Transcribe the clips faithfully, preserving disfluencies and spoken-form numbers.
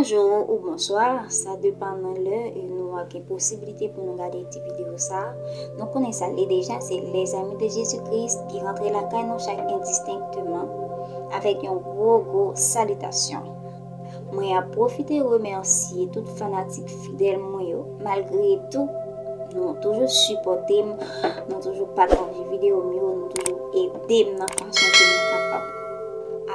Bonjou ou bonswa, sa depann nan lè e nou a gen posibilite pou nou gade ti videyo sa. Nou konnen sa l ye deja, se Lèzami de Jezi Kris ki rantre lakay nou chak endistenkteman avèk yon gwo, gwo salitasyon. Mwen ap pwofite remèsye tout fanatik fidèl mwen yo. Malgre tou, nou toujou sipòte m, nou toujou pataje videyo m yo, nou toujou ede m nan fason ke nou kapab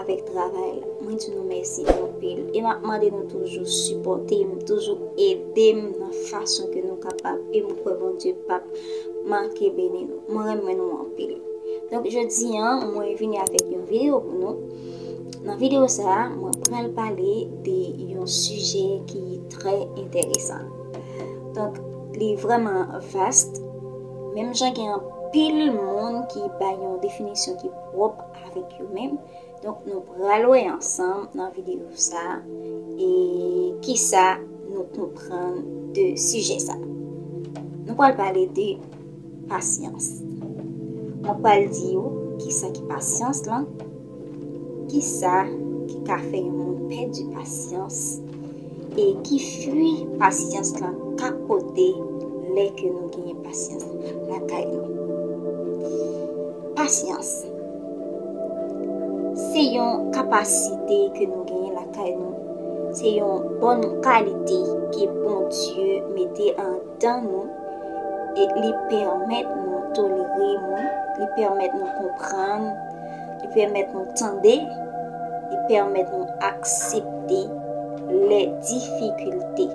avèk travay la. Mwen di nou mèsi anpil. E m ap mande nou toujou sipòte m, toujou ede m nan fason ke nou kapab. E m kwè Bondye p ap manke beni nou. Mwen renmen nou anpil. Donk, jodi a, mwen vini avèk yon videyo pou nou. Nan videyo sa a, mwen pral pale de yon sijè ki trè enteresan. Donk, li vrèman vast. Menm jan gen anpil moun ki bay yon definisyon ki pwòp avèk yo menm. Donk, nou pral wè ansanm nan videyo sa a, e kisa nou konprann de sijè sa a. Nou pral pale de pasyans. Mwen pral di w kisa ki pasyans lan, kisa ki ka fè yon moun pèdi pasyans, e ki fwi pasyans lan ka pote lè ke nou genyen pasyans lakay nou. Pasyans se yon kapasite ke nou genyen lakay nou. Se yon bòn kalite ke Bondye mete andan nou. E li pèmèt nou tolere moun, li pèmèt nou konprann, li pèmèt nou tande, li pèmèt nou aksepte lè difikilte.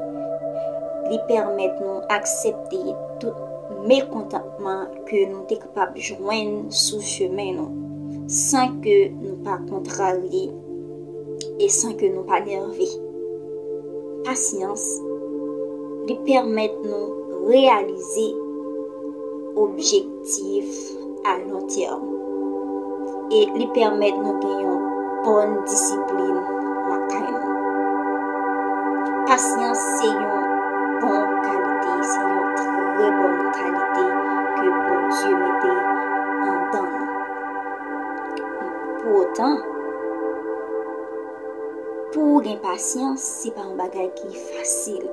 Li pèmèt nou aksepte tout mekontantman ke nou te kapab jwenn sou chemen nou, san ke nou pa kontrarye e san ke nou pa nève. Pasyans, li pèmèt nou reyalize objektif a lon tèm. E li pèmèt nou gen yon bòn disiplin lakay nou. Pasyans se yon bon kalite, se yon trè bòn kalite ke Bondye mete andan nou. Pou otan, pou w gen pasyans, se pa yon bagay ki fasil.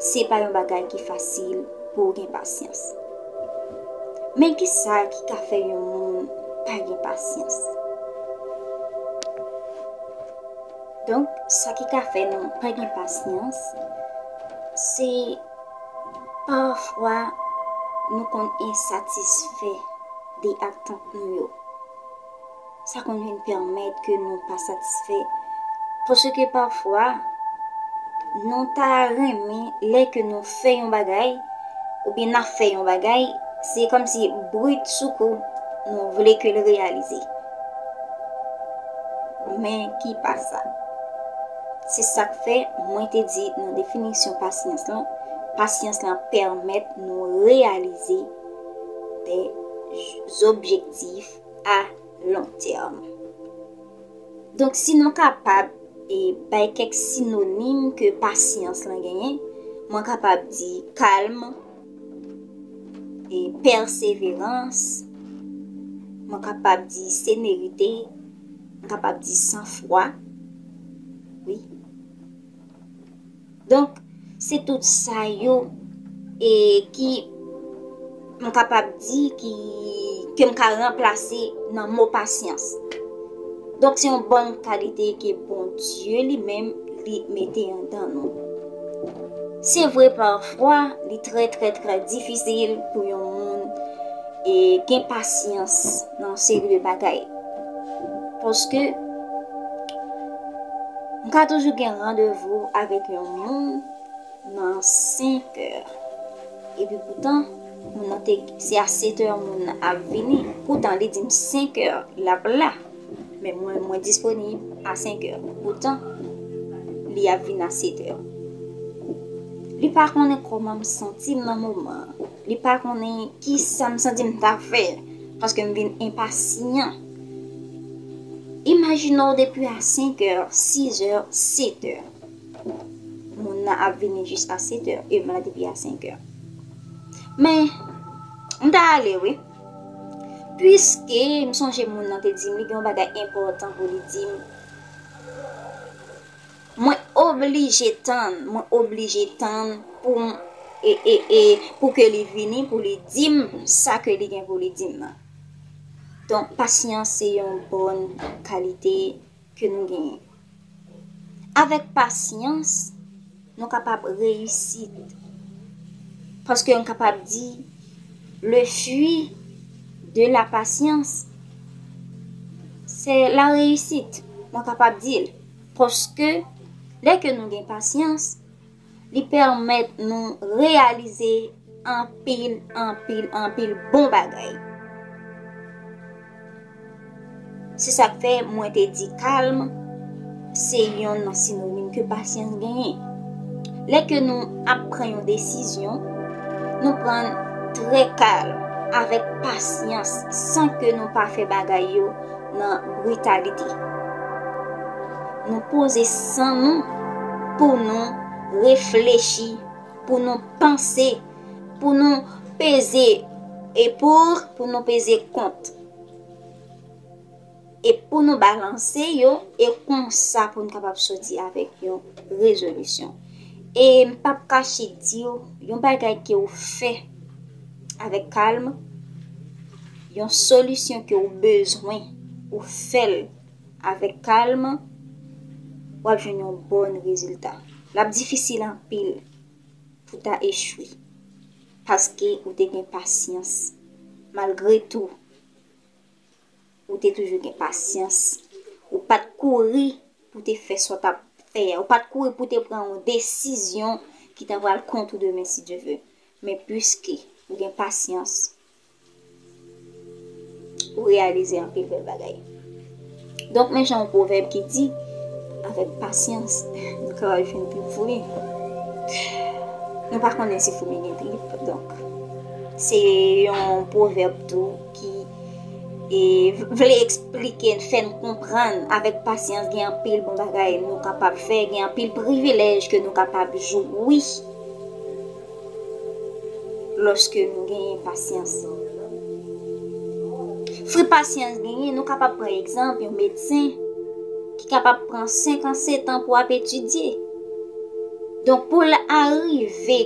Se pa yon bagay ki fasil pou w gen pasyans. Men kisa ki ka fè yon moun pa gen pasyans? Donk, sa ki ka fè nou pa gen pasyans, se pafwa nou konn ensatisfè de atant nou yo. Sa konn vin pèmèt ke nou pa satisfè. Paske pafwa, nou ta renmen lè ke nou fè yon bagay, oubyen n ap fè yon bagay, se kòmsi bridsoukou nou vle ke l reyalize. Men ki pa sa. Se sa k fè mwen te di nan definisyon pasyans lan, pasyans lan pèmèt nou reyalize de objektif a lon tèm. Donk, si nou kapab e bay kèk sinonim ke pasyans lan genyen, mwen kapab di kalm, e pèseverans, mwen kapab di senerite, mwen kapab di sanfwa. Wi. Donk, se tout sa yo e ki m kapab di ki ke m ka ranplase nan mo pasyans. Donk, se yon bòn kalite ke Bondye li menm li mete andan nou. Se vre, pafwa, li trè, trè, trè difisil pou yon moun e gen pasyans nan seri de bagay. Paske m ka toujou gen randevou avèk yon moun nan senk è. Epi poutan, moun nan te, se a sèt è moun nan ap vini. Poutan, li di m senk è, l ap la. Men mwen, mwen disponib a senk è. Poutan, li ap vin a sèt è. Li pa konnen kòman m santi m nan moman an. Li pa konnen kisa m santi m ta fè, paske m vin enpasyan. Imajine w depi a senk è, sis è, sèt è. Moun nan ap vini jis a sèt è, e m la depi a senk è. Men, m ta ale, wi. Piske m sonje moun nan te di m li gen yon bagay enpòtan pou li di m. Mwen ob, oblije tann, mwen oblije tann pou m, e, e, e, pou ke li vini, pou li di m sa ke li gen pou li di m nan. Donk, pasyans se yon bòn kalite ke nou genyen. Avèk pasyans, nou kapab reyisit. Paske nou kapab di, le fruit de la patience, c'est la réussite. Mwen kapab di l. Paske, lè ke nou gen pasyans, li pèmèt nou reyalize anpil, anpil, anpil bon bagay. Se sa k fè mwen te di kalm se yonn nan sinonim ke pasyans genyen. Lè ke nou ap pran yon desizyon, nou pran trè kalm, avèk pasyans, san ke nou pa fè bagay yo nan britalite. Nou poze san nou pou nou reflechi, pou nou panse, pou nou peze e pou, pou nou peze kont. E pou nou balanse yo, e konsa pou nou kapab soti avèk yon rezolisyon. E m p ap kache di w, yon bagay ke w fè avèk kalm, yon solisyon ke w bezwen, ou fè l avèk kalm, w ap jwenn yon bon rezilta. L ap difisil anpil pou ta echwe, paske ou te gen pasyans. Malgre tou, ou te toujou gen pasyans. Ou pa t kouri pou te fè sa w t ap fè a. Ou pa t kouri pou te pran yon desizyon ki ta pral kont ou demen, si Dye ve. Men piske ou gen pasyans, ou reyalize anpil bèl bagay. Donk, men jan yon pwovèb ki di, avèk pasyans, nou kapab jwenn trip foumi. Nou pa konnen si foumi gen trip, donk, se yon pwovèb tou ki, e, vle eksplike n, fè n konprann, avèk pasyans, gen anpil bon bagay nou kapab fè, gen anpil privilèj ke nou kapab jwi lòske nou genyen pasyans. Fwi pasyans genyen, nou kapab pran egzanp yon medsen ki kapab pran senk an, sèt an pou ap etidye. Donk, pou l arive,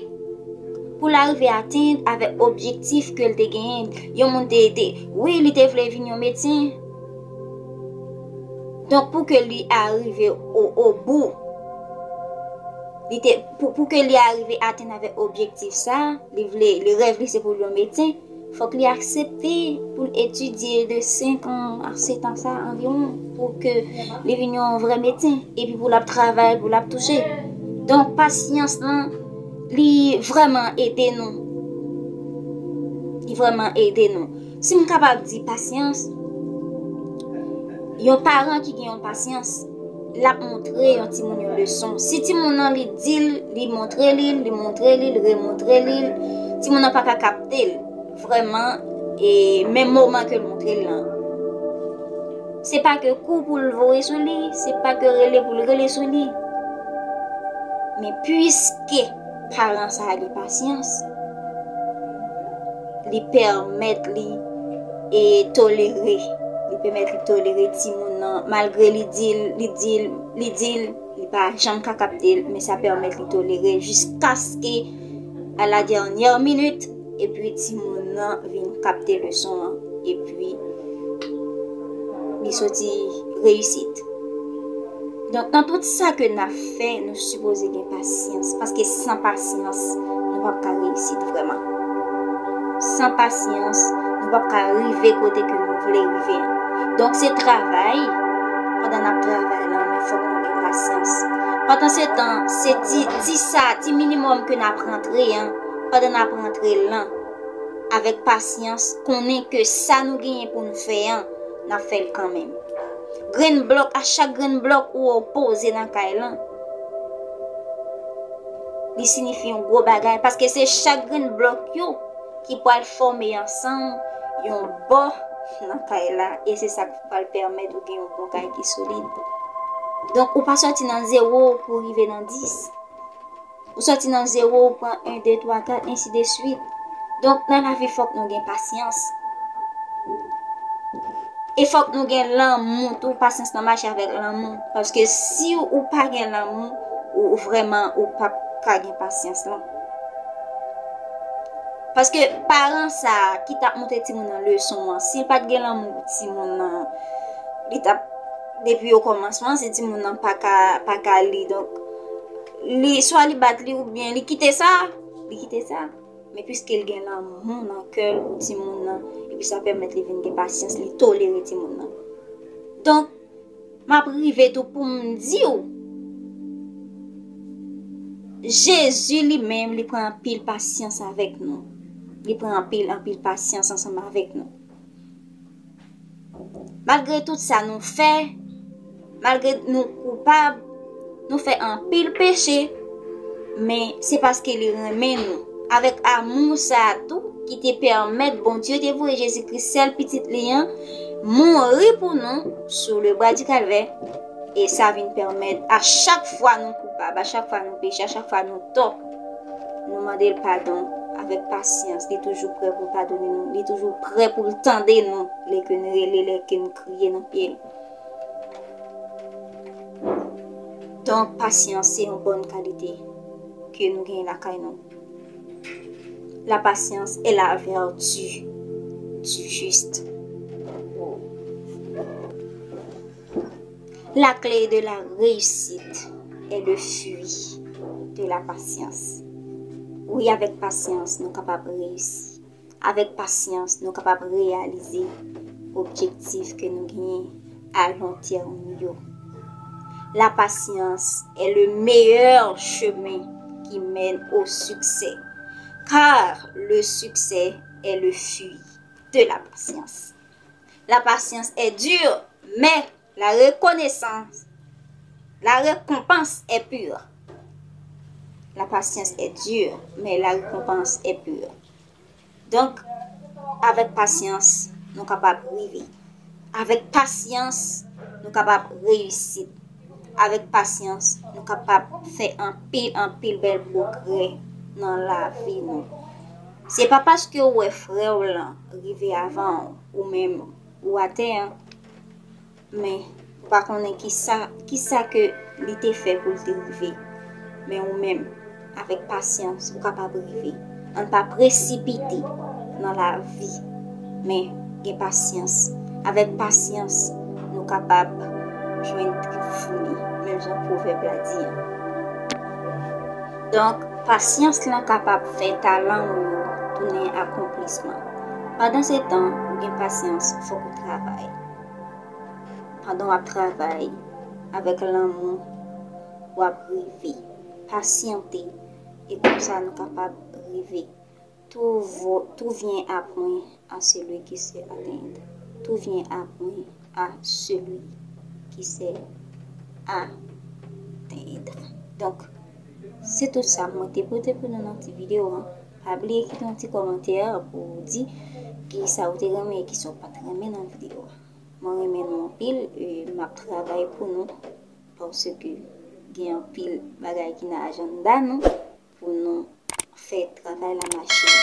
pou l arive atenn avèk objektif ke l te genyen, yon moun te, te, wi, li te vle vin yon medsen. Donk, pou ke li arive o, o bou, li te, pou, pou ke li arive atenn avèk objektif sa, li vle, li rèv li se pou l yon medsen, fòk li aksepte pou l etidye de senk an a sèt an sa anviwon, pou ke li vin yon vrè medsen, epi pou l ap travay, pou l ap touche. Donk, pasyans lan, li vrèman ede nou. Li vrèman ede nou. Si m kapab di pasyans, yon paran ki gen yon pasyans, l ap montre yon timoun yon leson. Si timoun nan li di l, li montre li l, li montre li l, remontre li l, timoun nan pa ka kapte l vrèman, e menm moman ke l montre l lan. Se pa ke kou pou l voye sou li, se pa ke rele pou l rele sou li. Men piske paran sa a gen pasyans, li pèmèt li, e, tolere. Li pèmèt li tolere timoun nan, malgre li di l, li di l, li di l, li pa janm ka kapte l, men sa pèmèt li tolere jiskaske a la dènyè minit, epi timoun nan vin kapte leson an, epi li soti reyisit. Donk, nan tout sa ke n ap fè, nou sipoze gen pasyans, paske san pasyans, nou p ap ka reyisit vrèman. San pasyans, nou p ap ka rive kote ke nou vle rive an. Donk, se travay, pandan n ap travay lan, men fòk nou gen pasyans. Pandan se tan, se ti, ti sa, ti minimòm ke n ap rantre an, pandan n ap rantre lan, avèk pasyans, konnen ke sa nou genyen pou nou fè an, n ap fè l kanmenm. Grenn blòk, a chak grenn blòk ou poze nan kay lan, li siyifi yon gwo bagay, paske se chak grenn blòk yo ki pral fòme ansanm yon bò nan kay la, e se sa k pral pèmèt ou gen yon bon kay ki solid. Donk, ou pa sòti nan zewo pou rive nan dis. Ou sòti nan zewo, ou pran en, de, twa, kat, ensi de swit. Donk, nan lavi, fòk nou gen pasyans. E fòk nou gen lanmou tou, pasyans lan mache avèk lanmou. Paske si ou pa gen lanmou, ou, ou vrèman ou p ap ka gen pasyans lan. Paske paran sa a ki t ap montre timoun nan leson an, si l pa t gen lanmou pou timoun nan, li t ap, depi okòmansman, si timoun nan pa ka, pa ka li, donk, li, swa li bat li oubyen li kite sa, li kite sa. Men piske l gen lanmou nan kè l pou timoun nan, epi sa pèmèt li vin gen pasyans, li tolere timoun nan. Donk, m ap rive tou pou m di w, Jezi li menm, li pran anpil pasyans avèk nou. Li pran anpil, anpil pasyans ansanm avèk nou. Malgre tout sa nou fè, malgre nou koupab, nou fè anpil peche, men se paske li renmen nou. Avèk amou sa a tou ki te pèmèt Bondye te voye Jezi Kris, sèl Pitit li an, mouri pou nou sou le bwa di Kalvè. E sa vin pèmèt a chak fwa nou koupab, a chak fwa nou peche, a chak fwa nou tò, nou mande l padon avèk pasyans. Li toujou prè pou l padone nou. Li toujou prè pou l tande nou lè ke n rele, lè ke n kriye nan pye l. Donk, pasyans se yon bòn kalite ke nou genyen lakay nou. La patience est la vertu du juste. La clé de la réussite est le fruit de la patience. Wi, avèk pasyans, nou kapab reyisi. Avèk pasyans, nou kapab reyalize objektif ke nou genyen a lon tèm yo. La patience est le meilleur chemin qui mène au succès, car le succès est le fruit de la patience. La patience est dure, mais la reconnaissance, la récompense est pure. La patience est dure, mais la récompense est pure. Donk, avèk pasyans, nou kapab rive. Avèk pasyans, nou kapab reyisi. Avèk pasyans, nou kapab fè anpil, anpil bèl pwogrè nan lavi nou. Se pa paske w wè frè w lan rive avan w, ou menm ou atè an, men ou pa konnen kisa, kisa ke li te fè pou l te rive. Men ou menm, avèk pasyans, ou kapab rive. Ann pa presipite nan lavi, men gen pasyans. Avèk pasyans, nou kapab jwenn trip founi, menm jan pwovèb la di an. Donk, pasyans lan kapab fè talan w yo tounen akonplisman. Pandan se tan, ou gen pasyans, fòk ou travay. Pandan w ap travay avèk lanmou, w ap rive. Pasyante, e konsa nou kapab rive. Tout, vo- tout vient à point à celui qui sait attendre. Tout vient à point à celui qui sait attendre. Donk, se tout sa mwen te pote pou nou nan ti videyo an. Pa bliye kite yon ti kòmantè pou w di kisa ou te renmen e kisa ou pa t renmen nan videyo a. Mwen renmen nou anpil, e m ap travay pou nou, paske gen anpil bagay ki nan ajanda nou pou nou fè travay la mache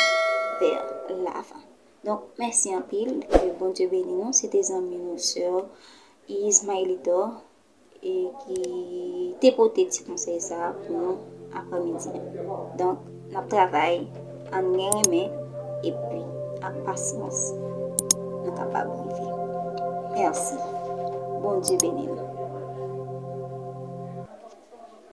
vè lavan. Donk, mèsi anpil, ke Bondye beni nou. Se te zanmi nou, sè Ismaelito, e ki te pote ti konsèy sa a pou nou aprèmidi an. Donk, n ap travay, ann gen renmen, epi ak pasyans, nou kapab rive. Mèsi. Bondye beni nou.